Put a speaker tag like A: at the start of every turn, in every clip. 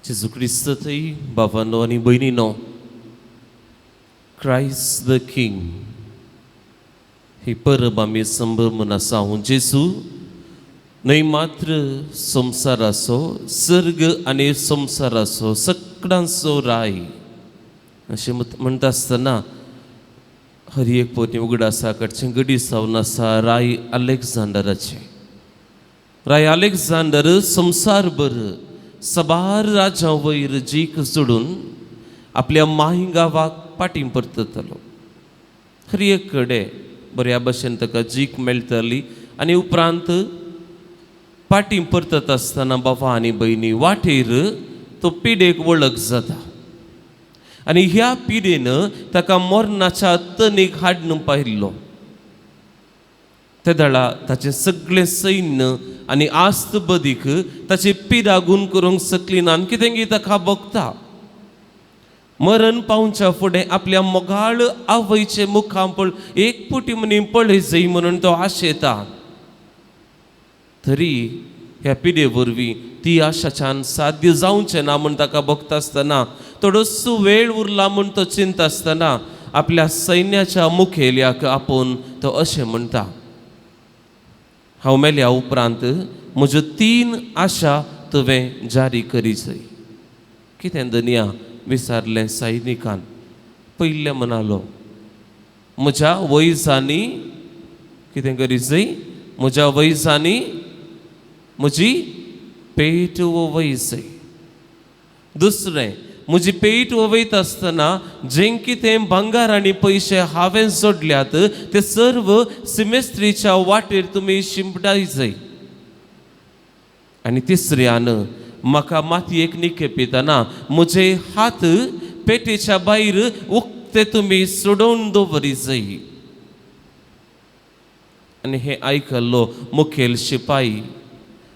A: जेजू क्रिस्त थंय बाबांनो आनी भयणीनो, क्रायस्ट the king ही परब आमी संभ्रमून आसा. जेजू न्हय मात्र संवसाराचो, सर्ग आनी संवसाराचो सगळ्यांचो राय अशें म्हणटा आसतना हर एक पोती उगडासा कडचें गडी जावन आसा राय अलेक्झांडराचें. राय अलेक्झांडर संवसारभर सबार राजा वयर जीक जोडून आपल्या माही गांवाक पाटीं परततालो. हर एक कडेन बऱ्या भशेन ताका जीक मेळटाली आनी उपरांत पाटीं परतत आसतना बाबा आनी भयणी वाटेर तो पिडेक वळख जाता आनी ह्या पिडेन ताका मरणाच्या तणीक हाडून पाहिल्लो. तेदळा ताचें सगळें सैन्य आनी आस्त बदीक ताची पिडा गूण करूंक शकली ना आनी कितें ताका भोगता. मरण पावच्या फुडें आपल्या मोगाळ आवयचे मुखांपळ एक पुटी म्हणी पळय जाय म्हणून तो आशेता, तरी ह्या पिडे वरवीं ती आशाच्यान साध्य जावचें ना म्हूण ताका भोगता आसतना थोडोसो वेळ उरला म्हूण तो चिंता आसतना आपल्या सैन्याच्या मुखेल्याक आपोवन तो अशें म्हणटा, हांव मेल्या उपरांत म्हज्यो तीन आशा तुवें जारी करी जाय. कितें धनया विचारलें सैनिकान. पयलें म्हणालो, म्हज्या वैजांनी कितें करी जाय, म्हज्या वैजांनी म्हजी पेट वय जाय. दुसरें, म्हजी पेट वयता आसतना जें कितें भांगार आनी पयशे हांवें जोडल्यात ते सर्व सिमेस्त्रीच्या वाटेर तुमी शिंपडाय जाय. आनी तिसऱ्यान, म्हाका मातयेक निखेपितना म्हजे हात पेटेच्या भायर उक्ते तुमी सोडोवन दवरी जाय. आनी हें आयकल्लो मुखेल शिपाई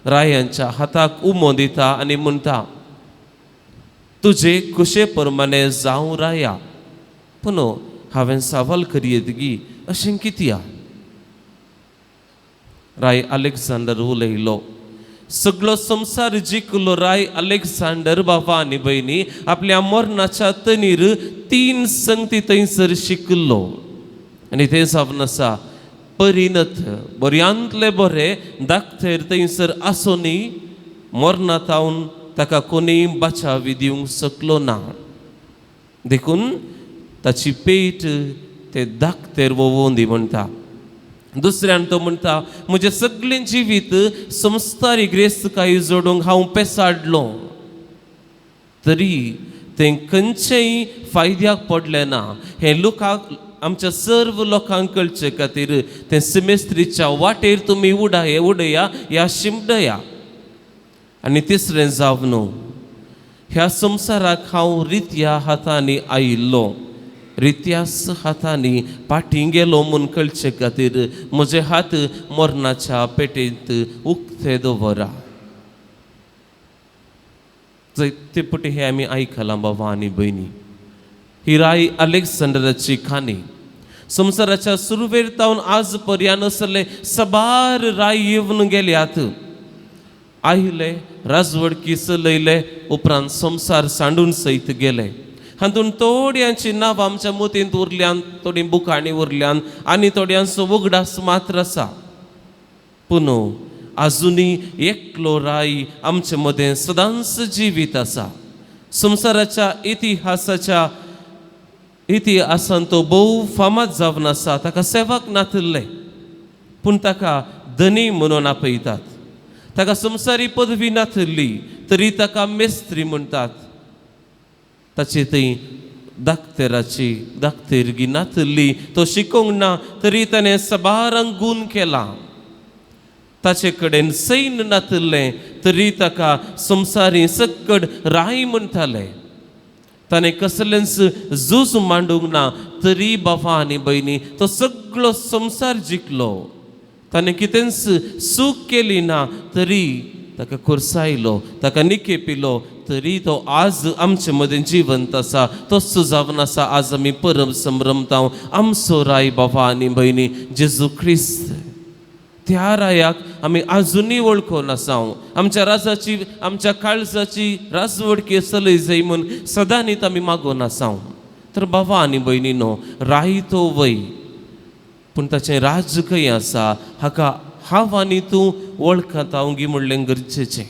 A: रायांच्या हाताक उमो दिता आनी म्हणटा, तुजे कुशे प्रमाणे जावं राया, पूण हांवें सवाल करयेत गी अशें कित्या. राय अलेक्झांडर उलयलो. सगळो संवसार जिखलो राय अलेक्झांडर बाबा आनी भयणी आपल्या मरणाच्या तनीर तीन संगती थंयसर शिकलो आनी तें जावन आसा परिणत बऱ्यांतले बरे दाखतेर थंयसर आसोनी मरणातावन ताका कोणीय बाचावी दिवंक शकलो ना. देखून ताची पेट ते दाखतेर वोवोन दी म्हणटा. दुसऱ्यान तो म्हणटा, म्हजें सगळें जिवीत संस्कारी ग्रेस्तकाय जोडूंक हांव पेसाडलो तरी तें खंयचेय फायद्याक पडलें ना. हें लोकांक आमच्या सर्व लोकांक कळचे खातीर तें सिमेस्त्रीच्या वाटेर तुमी उडया उडया या शिमडया. आनी तिसरें जावन न्हू, ह्या संवसाराक हांव रित्या हातांनी आयिल्लो, रित्याच हातांनी फाटीं गेलो म्हूण कळचे खातीर म्हजे हात मरणाच्या पेटेंत उक्ते दवरा. जायते पटी हें आमी आयकलां बाबा आनी भयणी. ही राय अलेक्झांडराची काणी संवसाराच्या सुरवेर तावन आज पर्यान आसले सबार राय येवन गेल्यात. आयले राजवडकी चलयले उपरांत संवसार सांडून सयत गेले. हातूंत थोड्यांची नांव आमच्या मतींत उरल्यान, थोडीं बुकांनी उरल्यान आनी थोड्यांचो उगडास मात्र आसा. पूण आजुनूय एकलो राय आमचे मदें सदांच जिवीत आसा. संवसाराच्या इतिहासाच्या इतिहासान तो भोव फामाद जावन आसा. ताका सेवक नातिल्ले पूण ताका धनी म्हणून आपयतात. ताका संवसारी पदवी नातिल्ली तरी ताका मेस्त्री म्हणटात. ताची थंय दाक्तेराची दाक्तेरगी नातिल्ली, तो शिकोवंक ना तरी ताणें सबारांक गूण केला. ताचे कडेन सैन्य नातिल्लें तरी ताका संवसारी सक्कड राय म्हणटाले. ताणें कसलेंच झूज मांडूंक ना तरी बाबा आनी भयणी तो सगळो संवसार जिखलो. ताणें कितेंच चूक केली ना तरी ताका खोर्सायलो, ताका निकेपिलो तरी तो आज आमचे मदें जिवंत आसा. तो जावन आसा आज आमी परब संभ्रमता आमचो राय बाबा आनी भयणी जेजू क्रिस्त. त्या रायाक आमी आजुनूय वळखून आसाव. आमच्या राजाची, आमच्या काळजाची राजवडकी चलय जाय म्हूण सदांनीत आमी मागून आसाव. तर बाबा आनी भयणीनो, राय तो वय, पूण ताचें राज्य खंय आसा हाका हांव आनी तूं वळखता गी म्हणलें गरजेचें.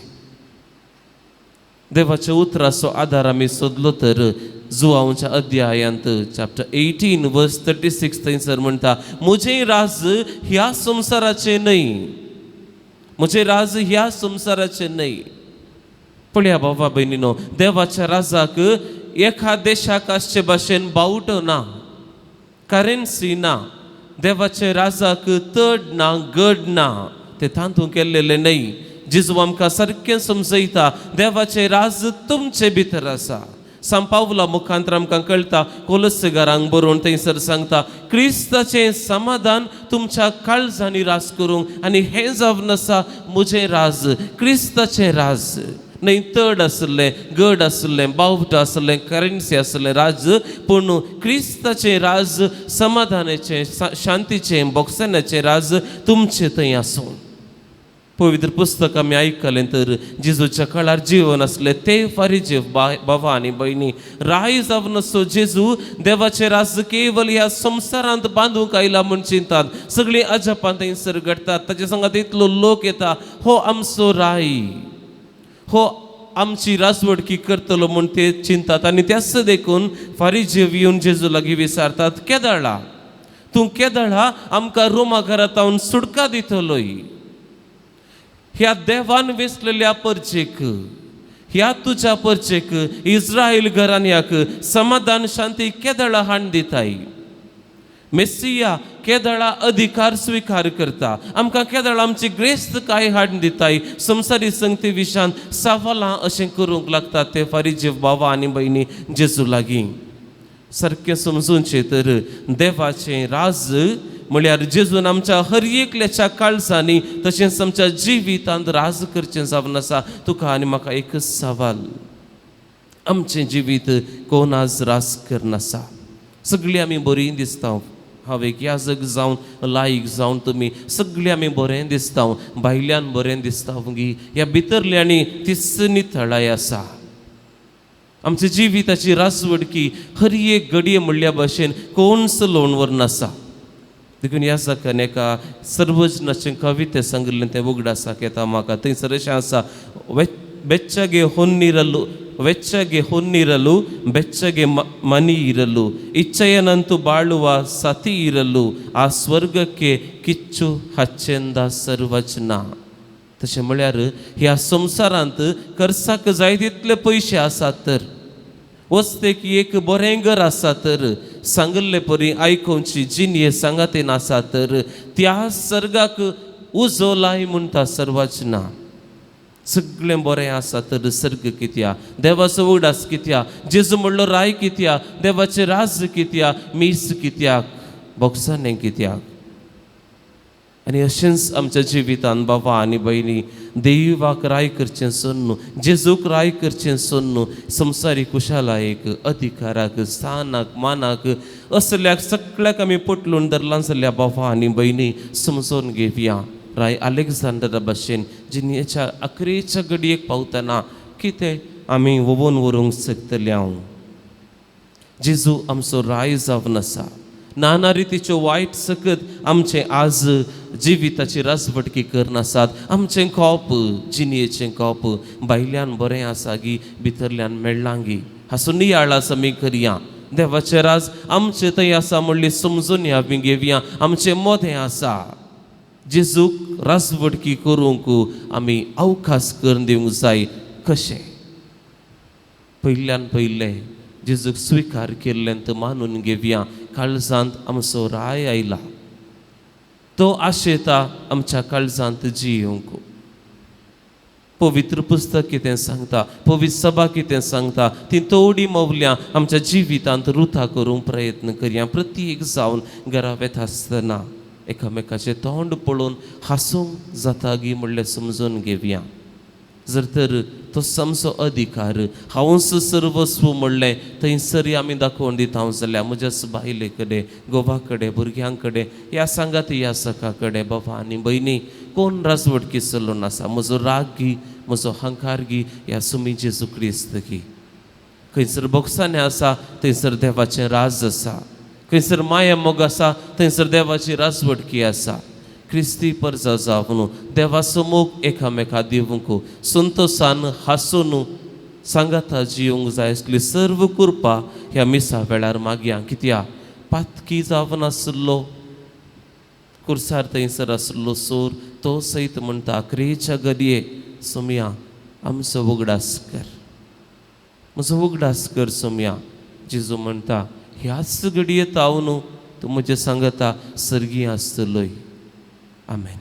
A: देवाच्या उतराचो आदार आमी सोदलो तर जुवांवच्या अध्यायांत चॅप्टर 18 वर्स 36 थंयसर म्हणटा, म्हजें राज ह्या संवसाराचें न्हय, म्हजें राज ह्या संवसाराचें न्हय. पळया बाबा भयणीनो, देवाच्या राजाक एका देशाक आसचे भाशेन बावटो ना, करेन्सी ना, देवाच्या राजाक तड ना, गड ना, ते तातूंत केल्लेले न्हय. जेजू आमकां सारकें समजयता, देवाचें राज तुमचे भितर आसा. सांपावला मुखांतर आमकां कळटा, कोलसगारांक बरोवन थंयसर सांगता, क्रिस्ताचें समाधान तुमच्या काळजांनी राज करूंक, आनी हें जावन आसा म्हजें राज, क्रिस्ताचें राज. न्हय तड आसलें, गड आसलें, बावट आसलें, करन्सी आसलें राज, पूण क्रिस्ताचें राज समाधानाचें, शांतीचें, बोगसण्याचें राज तुमचें थंय आसूं. पवित्र पुस्तक आमी आयकलें तर जेजूच्या काळार जीवन आसलें ते फारिजीव बाबा आनी भयणी, राय जावन आसो जेजू देवाचें राज केवल ह्या संवसारांत बांदूंक आयला म्हूण चिंतात. सगळीं अजापां थंयसर घडटात, ताचे सांगात इतलो लोक येता, हो आमचो राय, हो आमची राजवडकी करतलो म्हूण ते चिंतात. आनी त्याच देखून फारिजीव येवन जेजू लागीं विचारतात, केदळा तूं केदळा आमकां रोमा घरांत हांव सुटका दितलोय? ह्या देवान वेसलेल्या परचेक, ह्या तुज्या परचेक, इस्रायल घराण्याक समाधान शांती केदळा हाण दिताय? मेस्सिया केदळा अधिकार स्विकार करता, आमकां केदळा आमची ग्रेस्त काय हाडून दिताय? संवसारी संगती विशान सवालां अशें करूंक लागतात ते फारिजीव बाबा आनी भयणी जेजू लागीं. सारकें समजूनचें तर देवाचें राज म्हळ्यार जेजून आमच्या हर एकल्याच्या काळजांनी तशेंच आमच्या जिवितांत राज करचें जावन आसा. तुका आनी म्हाका एकच सवाल, आमचें जिवीत कोण आज राज करनासा? सगळीं आमी बरीं दिसता, हांव एक याजक जावन, लायक जावन तुमी सगळीं आमी बरें दिसता, भायल्यान बरें दिसता गी, ह्या भितरल्यांनी तीच नितळाय आसा. आमच्या जिविताची राजवडकी हर एक घडये म्हणल्या भाशेन कोण चलोवन व्हरनासा. देखून ह्या जाकान एका सर्वजनाचें कविते सांगिल्लें तें उगडासाक येता म्हाका. थंयसर अशें आसा, ಬೆಚ್ಚಗೆ ಹೊನ್ನಿರಲು, ಬೆಚ್ಚಗೆ ಹೊನ್ನಿರಲು, ಬೆಚ್ಚಗೆ ಮನಿ ಇರಲು, ಇಚ್ಛೆಯನಂತೂ ಬಾಳುವ ಸತಿ ಇರಲು, ಆ ಸ್ವರ್ಗಕ್ಕೆ ಕಿಚ್ಚು ಹಚ್ಚೆಂದ ಸರ್ವಜ್ಞ. तशें म्हळ्यार ह्या संवसारांत खर्चाक जाय तितले पयशे आसात तर, वस्तेक एक बरें घर आसा तर, सांगिल्ले परी आयकोवची जिणये सांगातीन आसा तर, त्या सर्गाक उजो लाय म्हणटा सर्वज्ञ. सगळें बरें आसा तर सर्ग कित्या, देवाचो उगडास कित्या, जेजू म्हणलो राय कित्या, देवाचें राज कित्या, मीस कित्याक, बोगसाणें कित्याक? आनी अशेंच आमच्या जिवितान बाबा आनी भयणी देवाक राय करचें सोडून, जेजूक राय करचें सोडून, संवसारी खुशालायेक, अधिकाराक, स्थानाक, मानाक, असल्याक सगळ्याक आमी पोटलून धरलां जाल्यार बाबा आनी भयणी समजून घेवया, राय अलेक्झांडरा भाशेन जिणेच्या अकरेच्या घडयेक पावतना कितें आमी वोवन व्हरूंक शकतले हांव? जेजू आमचो राय जावन आसा. नाना रितीच्यो वायट सकत आमचें आज जिविताची राजवटकी करनासात. आमचें कोप, जिणयेचें कोप भायल्यान बरें आसा गी, भितरल्यान मेळ्ळां गी, हाचो नियाळ आसा आमी करया. देवाचें राज आमचें थंय आसा म्हणलें समजून आमी घेवया, आमचें मोदें आसा. जेजूक राजवटकी करूंक आमी अवकाश करून दिवंक जाय. कशें? पयल्यान पयलें जेजूक स्विकार केल्लें तो मानून घेवया. काळजांत आमचो राय आयला, तो आशेता आमच्या काळजांत जियोंक. पवित्र पुस्तक कितें सांगता, पवित्र सभा कितें सांगता, ती थोडी मौल्यां आमच्या जिवितांत रुथा करूंक प्रयत्न करया. प्रत्येक जावन घरा वेता आसतना एकामेकाचें तोंड पळोवन हांसूंक जाता गी म्हणलें समजून घेवया. जर तर तो समजो अधिकार हांवूच सर्वस्व म्हणलें थंयसर आमी दाखोवन दिता हांव जाल्यार म्हज्याच बायले कडेन, घोवा कडेन, भुरग्यां कडेन, ह्या सांगात ह्या सखा कडेन. बाबा आनी भयणी, कोण राजवटकी चलोवन आसा? म्हजो राग गी, म्हजो हंकार गी, ह्या सुमी जेजू क्रिस्त गी? खंयसर भोगसाणे आसा थंयसर देवाचें राज आसा, खंयसर माया मोग आसा थंयसर देवाची राजवटकी आसा. क्रिस्ती परजा जावन देवाचो मोग एकामेका दिवंक संतोसान हांसून सांगाता जिवंक जाय आसली सर्व कृपा ह्या मिसा वेळार मागया. कित्याक पातकी जावन आशिल्लो कुर्सार थंयसर आशिल्लो सोर तो सयत म्हणटा, आक्रेच्या गरये सोमया आमचो उगडास कर, म्हजो उगडास कर सोमया. जेजू म्हणटा ह्याच घडये तावन तूं म्हजें सांगता सर्गी आसतलोय. आमेन.